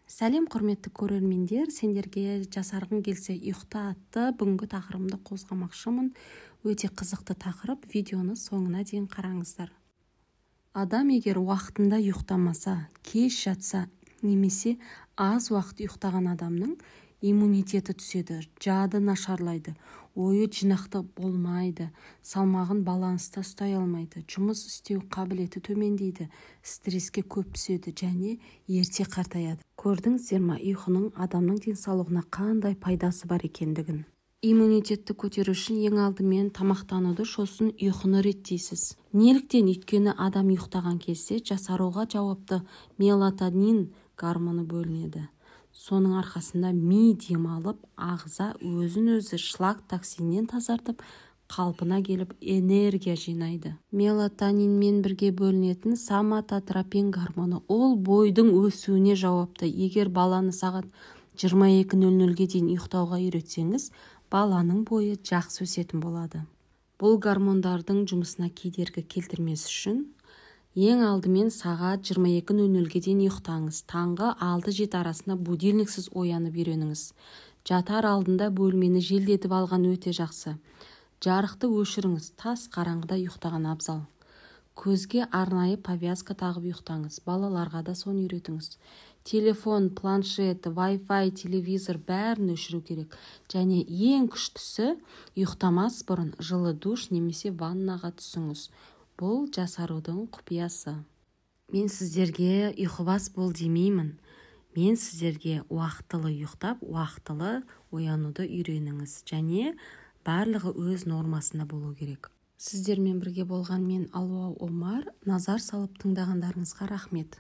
Сәлем, құрметті көрермендер! Сендерге «Жасарғың келсе, ұйықта» атты бүгінгі тақырыбымды қозғамақшымын. Өте қызықты тақырып, видеоны соңына дейін қараңыздар. Адам егер уақытында ұйықтамаса, кеш жатса немесе аз уақыт ұйықтаған адамның иммунитеті түседі, жады нашарлайды, ойы жинақты болмайды, салмағын баланста ұстай алмайды, жұмыс істеу қабілеті төмендейді, стресске көп түседі және ерте қартаяды. Көрдіңіздер ма, ұйқының адамның денсаулығына қандай пайдасы бар екендігін? Иммунитетті көтеру үшін ең алдымен тамақтануды, сосын ұйқыны реттейсіз. Неліктен? Өйткені адам ұйықтаған кезде жасаруға жауапты мелатонин гормоны бөлінеді. Соның арқасында ми демалып, ағза өзін өзі шлак, токсиннен тазартып, қалпына келіп, энергия жинайды. Мелатонинмен бірге бөлінетін соматотропин гормоны, ол бойдың өсуіне жауапты. Егер баланы сағат 22:00-ге дейін ұйықтауға үйретсеңіз, баланың бойы жақсы өсетін болады. Бұл гормондардың жұмысына кедергі келтірмес үшін ең алдымен сағат 22:00-ге дейін ұйықтаңыз. Таңғы 6-7 арасында будильниксіз оянып үйреніңіз. Жатар алдында бөлмені желдетіп алған өте жақсы. Жарықты өшіріңіз, тас қараңғыда ұйықтаған абзал. Көзге арнайы повязка тағып ұйықтаңыз, балаларға да соны үйретіңіз. Телефон, планшет, Wi-Fi, телевизор, бәрін өшіру керек. Және ең күштісі, ұйықтамас бұрын жылы душ немесе ваннаға түсіңіз. Бұл жасарудың құпиясы. Мен сіздерге ұйқыбас бол демеймін. Мен сіздерге уақытылы ұйықтап, уақытылы оянуды үйреніңіз және барлығы өз нормасында болу керек. Сіздермен бірге болған мен, Алуа Омар. Назар салып тыңдағандарыңызға рахмет.